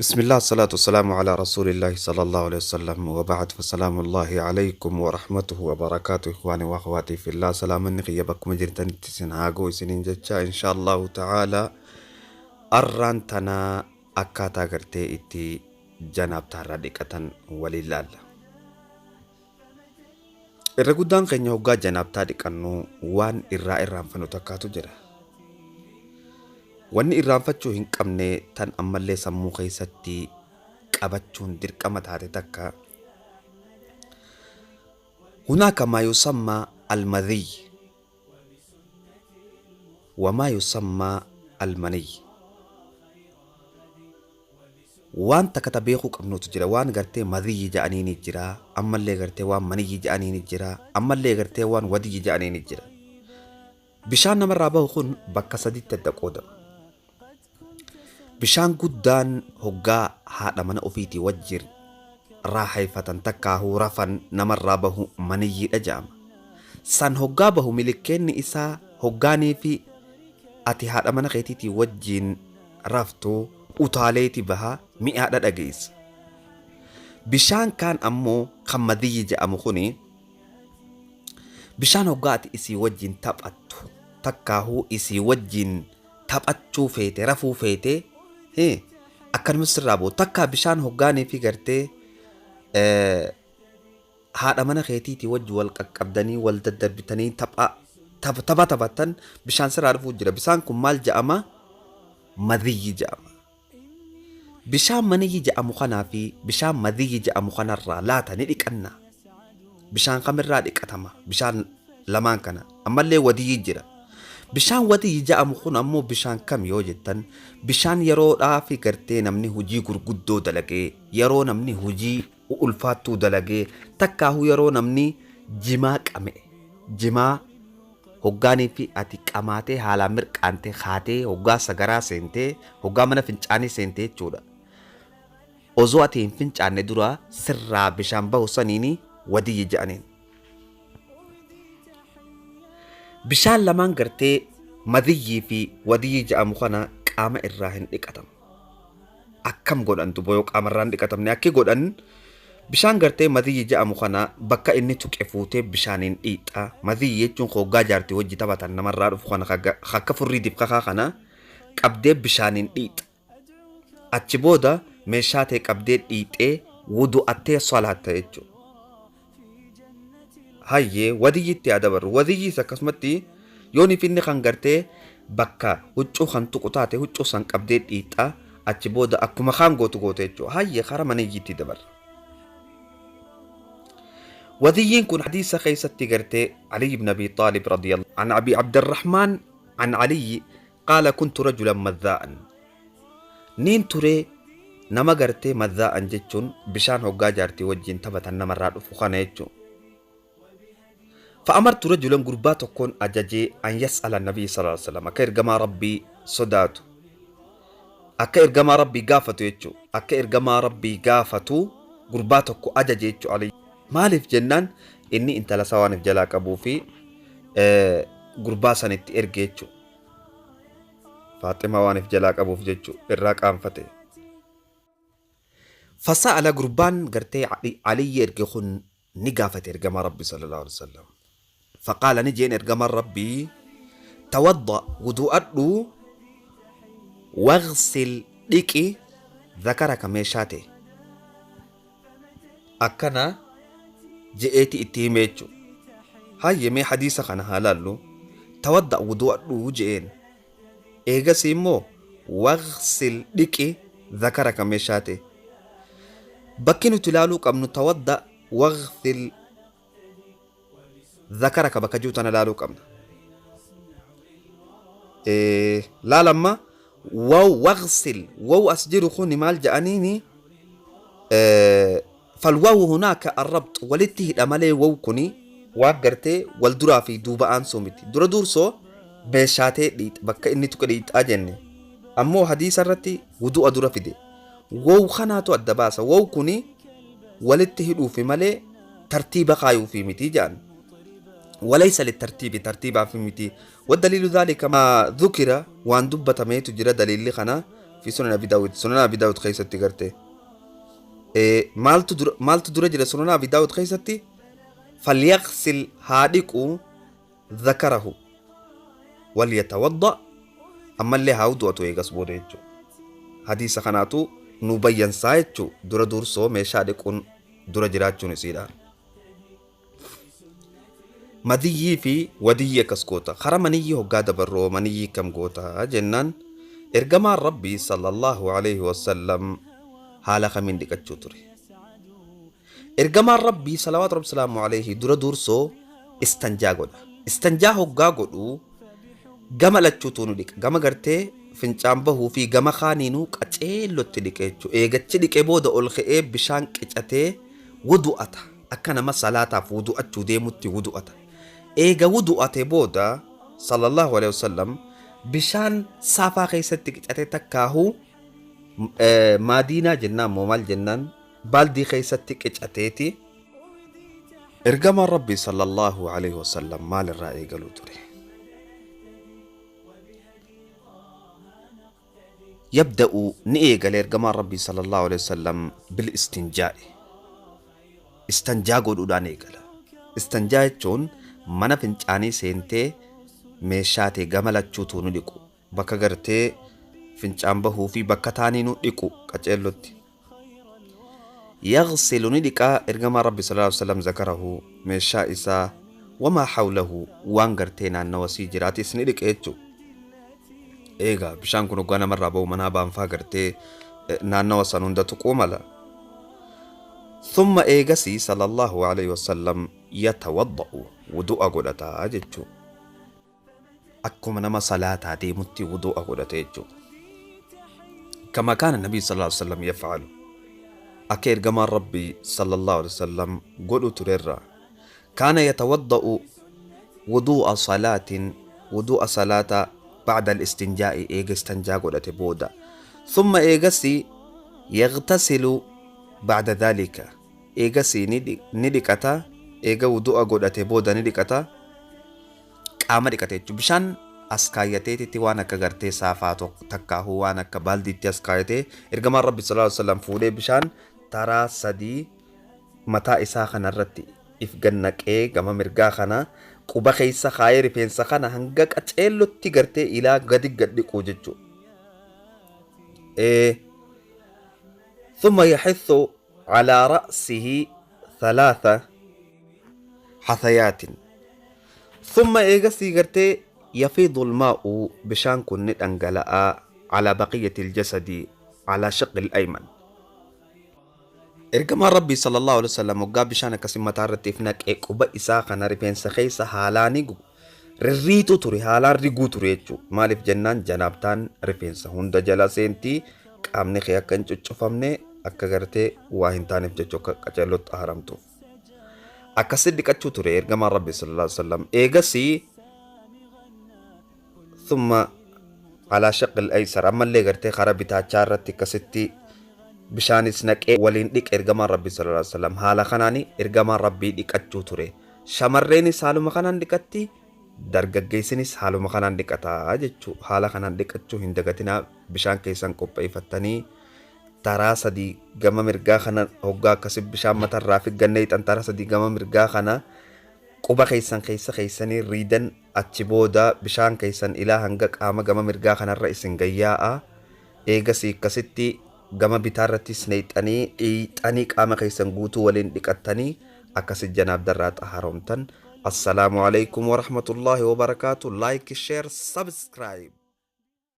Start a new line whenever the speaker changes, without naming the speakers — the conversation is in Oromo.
Bismillah salatu wassalamu ala rasulillahi sallallahu alaihi wasallam wa ba'd fa salamullahi alaykum wa rahmatuhu wa barakatuhu ikhwani wa akhwati fillah. Salaamanni kiyya bakkuma jirtanitti isin haa ga'u isiniin jecha. Insha Allahu ta'ala arraan tana akkaataa gartee itti janaabtaarraa dhiqatan waliin laalla. Irra guddaan keenya hoggaa janaabtaa dhiqannu waan irraa irraanfannu takkaatu jira. Wanni irraanfachuu hin qabne tan ammallee sammuu keessatti qabachuun dirqama taate takka, hunaaka maa yusammaa almadhiy wa maa yusammaa almaniy. Waan takka ta beekuu qabnutu jira. Waan gartee madhiyyi ja'aniini jira, ammallee gartee waan maniyyi ja'aniini jira, ammallee gartee waan wadiyyi ja'aniini jira. Bishaan namarraa bahu kun bakka saditti adda qoodama. Bishaan guddaan hoggaa haadha mana ofiitii wajjin raaxeeffatan takkaahuu rafan namarraa bahu maniyyiidha ja'ama. San hoggaa bahu milikkeenni isaa hoggaanii fi ati haadha mana keetiitii wajjin raftu utaaleeti baha, mi'aadha dhageessa. Bishaan kaan ammoo kan madiyyi ja'amu kuni bishaan hoggaa ati isii wajjin taphattu takkaahuu isii wajjin taphachuu feete, rafuu feete, akkanuma sirraa bahu takkaa bishaan hoggaanii fi gartee haadha mana keetiitii wajji wal qaqqabdanii wal daddarbitanii tapha tapha taphattan bishaan sirraa dhufuu jira. Bishaan kun maal ja'ama? Madiyyi ja'ama. Bishaan maniyyi ja'amu kanaa fi bishaan madiyyi ja'amu kanarraa laata ni dhiqanna? Bishaan kamirraa dhiqatama? Bishaan lamaan kana. Ammallee wadiyyi jira. Bishaan wadiyyi ja'amu kun ammoo bishaan kam yoo jettan, bishaan yeroodhaa fi gartee namni hojii gurguddoo dalagee, yeroo namni hojii ulfaattuu dalagee, takkaahuu yeroo namni jimaa qame'e, jimaa hoggaanii fi ati qamaatee haalaan mirqaantee kaatee hoggaa sagaraa seentee, hoggaa mana fincaanii seentee jechuudha. Osoo ati hin fincaanne dura sirraa bishaan bahu saniini wadiyyi je'aniin. Bishaan lamaan gartee madiyyii fi wadiyyii je'amu kana qaama irraa hin dhiqatamu. Akkam godhan duba yoo qaama irraa hin dhiqatamne? Akki godhan, bishaan gartee madiyyi je'amu kana bakka inni tuqe fuutee bishaaniin dhiixa. Madiyyi jechuun hoggaa jaartii wajji taphatan namarraa dhufu kana akka furrii dibkakaa kana qabdee bishaaniin dhiixa. Achi booda meeshaa ta'e qabdee dhiixee wudu'attee salaatta jechuudha. Hayyee, wadiyyitti haa dabarru. Wadiyyiis akkasumatti yooniif inni kan gartee bakka huccuu kan tuqu taate huccuu san qabdee dhiixa, achi booda akkuma kaan gootu goote jechuudha. Hayyee, karaa maniyyiitti dabarra. Wadiyyiin kun hadiisa keessatti gartee Ali ibn Abi Xaalib radiyallahu an Abi Abdirrahmaan an Aliyyi qaala kuntu rajulan madhaa'an. Niin ture nama gartee madhaa'an jechuun bishaan hoggaa jaartii wajjin taphatan namarraa dhufu kana jechuudha. Fa'amartu rajulan, gurbaa tokkoon ajajee, an yas'ala nabii sallallahu alaihi wasallam, akka ergamaa Rabbii sodaatu, akka ergamaa Rabbii gaafatu jechuudha. Akka ergamaa Rabbii gaafatu gurbaa tokko ajaje jechuudha. Ali maaliif jennaan, inni intala isaa waan if jalaa qabuu fi gurbaa san itti erge jechuudha. Faaximaa waan if jalaa qabuuf jechuudha irraa qaanfate. Fasa'ala, gurbaan gartee Aliyyi erge kun ni gaafate ergamaa Rabbii sallallahu alaihi wasallam. Faqaala, ni jeen ergamaan Rabbii, tawadda, wudu'adhu, waghsil, dhiqi, dhakaraka, meeshaa ta'e. Akkana je'eeti itti hime jechuudha. Hayyee, mee hadiisa kana haa laallu. Tawadda, wudu'adhu je'een. Eegasii immoo waghsil, dhiqi, dhakaraka, meeshaa ta'e. Bakki nuti ilaaluu qabnu tawadda waghsil dhakaraka bakka jiru tana ilaaluu qabna. Laalamma, waw waghsil, waw as jiru kuni maal jedhaniini? Falwawu hunaaka arrabt, walitti hidha malee waw kuni waan gartee wal duraa fi duuba aansuu miti. Dura dursoo meeshaatee dhiixa, bakka inni tuqe dhiixaa jenne. Ammoo hadiisa irratti wudu'a dura fide. Waw kanaatu adda baasa. Waw kuni walitti hidhuufi malee tartiiba kaayuufi miti jedhan. Walaysa littartiibi, tartiibaafi miti. Wadaliilu dhaalika maa dhukira, waan dubbatameetu jira daliilli kana. Fi Sunan Abi Daawud, Sunan Abi Daawud keessatti garte. Maaltu dura jira Sunan Abi Daawud keessatti? Falyaqsil, haa dhiqu, dhakarahu walyatawadda, ammallee haa wudu'atu eegas booda jechuudha. Hadiisa kanaatu nu bayyansaa jechuudha. Dura dursoo meeshaa dhiquun dura jiraachuun isiidha. Madiyyii fi wadiyyii akkas goota. Kara maniyyii hoggaa dabarroo maniyyii kam goota jennaan, ergamaan Rabbii sallallahu alaihi wasallam haala kamiin dhiqachuu ture? Ergamaan Rabbii salawaatu Rabbi salaamu alaihi dura dursoo istanjaa godha. Istanjaa hoggaa godhu gama lachuutuu nu dhiqa. Gama gartee fincaan bahuu fi gama kaaniinuu qaceellotti dhiqe jechuudha. Eegachi dhiqee booda ol ka'ee bishaan qicatee wudu'ata. Akka nama salaataaf wudu'achuu deemutti wudu'ata. Eega wudu'ate booda sallallahu alaihi wasallam bishaan saafaa keessatti qicatee, takkaahuu maadiinaa jennaan moo maal jennaan, baaldii keessatti qicateeti. Ergamaan Rabbii sallallahu alaihi wasallam maalirraa eegaluu ture? Yabda'u, ni eegale ergamaan Rabbii sallallahu alaihi wasallam, bil istinjaa'i. Istanjaa godhuudhaan eegala. Istanjaa jechuun mana fincaanii seentee meeshaa ta'e gama lachuutuu nu dhiqu. Bakka gartee fincaan bahuu fi bakka taanii nu dhiqu qaceellotti. Yaghsilu, ni dhiqaa ergamaan Rabbi sallallahu alaihi wasallam, zakarahu, meeshaa isaa, wamaa hawlahu, waan gartee naannawa sii jiraatis ni dhiqe jechuudha. Eegaa bishaan kun hoggaa namarraa bahu manaa baanfaa gartee naannawa san hunda tuquu mala. Thumma, eegasii, sallallahu alaihi wasallam, yatawadda'u, wudu'a godhataa jechuudha. Akkuma nama salaataa deemutti wudu'a godhate jechuudha. Kama kaana nabii sallallahu alaihi wasallam yaf'alu. Akka ergamaan Rabbii sallallahu alaihi wasallam godhu turerra. Kaana yatawadda'u wudu'a salaatin, wudu'a salaata, ba'da al-istinjaa'i, eega istanjaa godhate booda. Thumma, eegasii, yaghtasilu ba'da dhalika. Eegasii ni dhiqata, eega wudu'a godhate booda ni dhiqata. Qaama dhiqate jechuudha. Bishaan as kaayyateetitti waan akka gartee saafaa takkaahuu waan akka baaldiitti as kaayatee, ergamaan Rabbi sallallahu alaihi wasallam fuudhee bishaan taraa sadii mataa isaa kanarratti if gannaqee, gama mirgaa kana quba keessa kaayee, rifeensa kana hanga qaceellotti gartee ilaa gadi gad dhiquu jechuudha. ثم يحث على رأسه ثلاث حثيات. ثم eegasii gartee يفيض الماء, bishaan kun ni dhangala'aa, على بقية الجسد على شق الأيمن. Ergamaan Rabbii sallallahu alaihi wasallam waggaa bishaan akkasii mataa irratti if naqee, quba isaa kana rifeensa keessa haalaani rirriitu ture, haalaan riguu ture jechuudha. Maaliif jennaan, janaabtaan rifeensa hunda jala seentii, qaamni kee akka hin cuccufamne, akka gartee waa hin taaneef jechuu, akka qaceellotti haramtuuf. Akkasitti dhiqachuu ture ergamaan Rabbii sallallahu alaihi wasallam. Eegasii ثم على شق الأيسر, ammallee gartee karaa bitaachaa irratti akkasitti bishaanis naqee waliin dhiqe ergamaan Rabbii sallallahu alaihi wasallam. Haala kanaani ergamaan Rabbii dhiqachuu ture. Shamarreenis haaluma kanaan dhiqatti, dargaggeessinis haaluma kanaan dhiqataa jechuu. Haala kanaan dhiqachuu hin dagatinaa. Bishaan keessan qopheeffattanii taraa sadii gama mirgaa kana hoggaa akkasi bishaan matarraa figgannee hixan, taraa sadii gama mirgaa kana quba keessan keessa keessanii riidan. Achi booda bishaan keessan ilaa hanga qaama gama mirgaa kanarra isin gayyaa'a. Eegasii akkasitti gama bitaarrattis neexanii dhiixanii qaama keessan guutuu waliin dhiqattanii akkasi janaabdarraa xahaaromtan. Assalaamu alaikum warahmatullaahi wabarakaatu. Like, share, subscribe.